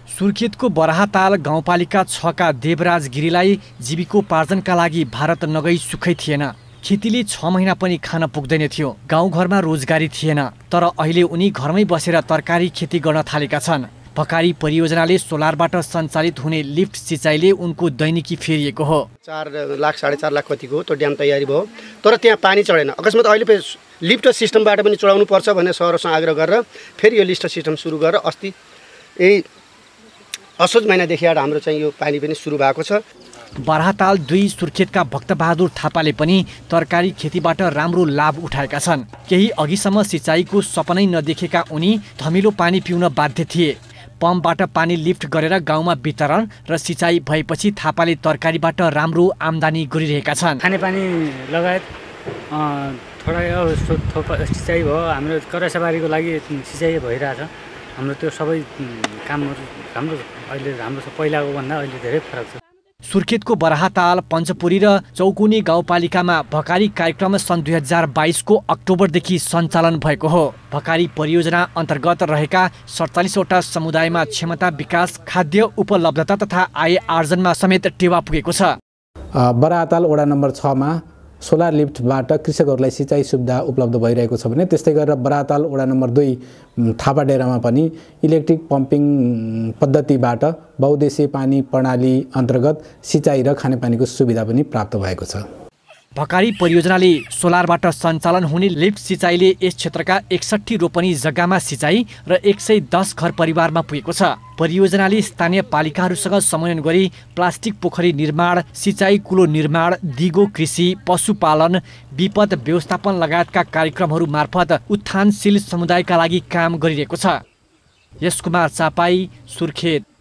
सुर्खेतको बराहताल गाउँपालिका 6 का देवराज गिरीलाई जीविकोपार्जनका लागि भारत नगई सुखै थिएन। खेतीले 6 महिना पनि खान पुग्दैन थियो। गाउँघरमा रोजगारी थिएन, तर अहिले उनी घरमै बसेर तरकारी खेती गर्न थालेका छन्। भकारी परियोजनाले सोलरबाट सञ्चालित हुने लिफ्ट सिँचाइले उनको दैनिकी फेरिएको हो। 4 लाख 4.5 लाख कतिको त्यो ड्याम तयारी भयो, तर त्यहाँ पानी चढेन। अकस्मात अहिले लिफ्ट सिस्टमबाट पनि चढाउनु पर्छ भन्ने सरसँग आग्रह गरेर फेरि यो लिफ्ट सिस्टम सुरु गरेर अस्ति यही असोज महिनादेखि हाम्रो चाहिँ यो पानी पनि सुरु भएको छ। बराहताल 2 सुर्खेतका भक्तबहादुर थापाले पनि तरकारी खेतीबाट राम्रो लाभ उठाएका छन्। केही अघिसम्म सिँचाइको सपनै नदेखेका उनी धमिलो पानी पिउन बाध्य थिए। पम्पबाट पानी लिफ्ट गरेर गाउँमा वितरण र सिँचाइ भएपछि थापाले तरकारीबाट राम्रो आम्दानी गरिरहेका छन्। खानेपानी लगायत थोडा सिँचाइ भयो। हाम्रो करासबारीको लागि सिँचाइ भइरहेछ। हाम्रो त्यो सबै कामहरू अहिले राम्रो छ। पहिलाको भन्दा अहिले धेरै फरक छ। सुर्खेतको बराहताल, पञ्चपुरी र चौकुनी गाउँपालिकामा भकारी कार्यक्रम सन् 2022 को अक्टोबरदेखि सञ्चालन भएको हो। भकारी परियोजना अन्तर्गत रहेका 47 वटा समुदायमा क्षमता विकास, खाद्य उपलब्धता तथा आय आर्जनमा समेत टेवा पुगेको छ। बराहताल वडा नम्बर 6 मा सोलर लिफ्टबाट कृषकहरूलाई सिँचाइ सुविधा उपलब्ध भइरहेको छ भने त्यस्तै गरेर बराहताल वडा नम्बर 2 थापाडेरामा पनि इलेक्ट्रिक पम्पिङ पद्धतिबाट बहुउद्देश्य पानी प्रणाली अन्तर्गत सिँचाइ र खानेपानीको सुविधा पनि प्राप्त भएको छ। भकारी परियोजनाले सोलरबाट सञ्चालन हुने लिफ्ट सिँचाइले यस क्षेत्रका 61 रोपनी जग्गामा सिँचाइ र 110 घर परिवारमा पुगेको छ। परियोजनाले स्थानीय पालिकाहरूसँग समन्वय गरी प्लास्टिक पोखरी निर्माण, सिँचाइ कुलो निर्माण, दिगो कृषि, पशुपालन, विपद व्यवस्थापन लगायतका कार्यक्रमहरू मार्फत उत्थानशील समुदायका लागि काम गरिरहेको छ। यस कुमार चापाई, सुर्खेत।